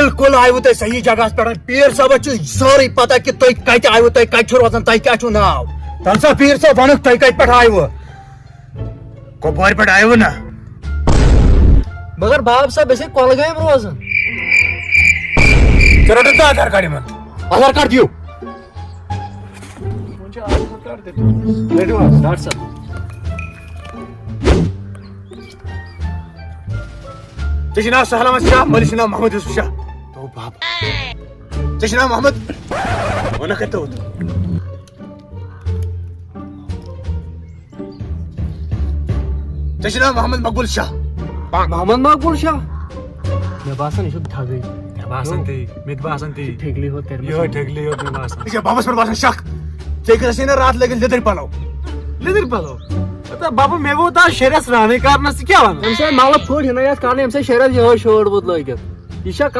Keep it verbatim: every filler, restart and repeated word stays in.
بالکل آیوٕ تُہۍ صحیح جگہس پٮ۪ٹھ۔ پیٖر صٲبس چھُ سورُے پتہ کہِ تُہۍ کتہِ آیوٕ، تُہۍ کتہِ چھِو روزان، تۄہہِ کیٛاہ چھُو ناو؟ تَلہٕ سا پیٖر صٲب، ونُکھ تُہۍ کتہِ پٮ۪ٹھ آیوٕ؟ کۄپوارِ پٮ۪ٹھ آیوٕ نا؟ مگر باب صٲب، أسۍ ہے کۄلگامۍ روزان۔ ژٕ رٹکھ نا آدھار کارڈ یِمن؟ آدھار کارڈ دِیِو۔ رٔٹِو حظ، ڈاکٹر صٲب۔ ژےٚ چھُ ناو سہل احمد شاہ، مٲلِس چھُ ناو محمد یوسف شاہ۔ تو باب۔ ژےٚ چھُ ناو محمد؟ وَنکھ کَتہِ توٚت؟ ژےٚ چھُ ناو محمد مقبول شاہ۔ محمد مقبول شاہ؟ مےٚ باسان، یہِ چھُ ٹھگٕے۔ مےٚ باسان تی، مےٚ تہِ باسان تی۔ ٹھیکلی ہوت کٔرمٕژ۔ یِہوٚے ٹھیکلی ہوت مےٚ باسان۔ ژےٚ چھےٚ بابَس پٮ۪ٹھ باسان شک؟ ژےٚ کٔرٕتھ ژےٚ نہ راتھ لٲگِتھ لیٚدٕرۍ پَلو۔ لیٚدٕرۍ پَلو؟ ہتا بابا، مےٚ گوٚو تَتھ شیرٮ۪س رانٕے کَرنَس، ژٕ کیٛاہ وَنان؟ أمۍ سۭتۍ مَلہٕ پھٔڑ ہِنَے یَتھ کَرنہٕ، أمۍ سۭتۍ شیرٮ۪س یِہوٚے شٲٹ ووٚت لٲگِتھ۔ یہِ چھا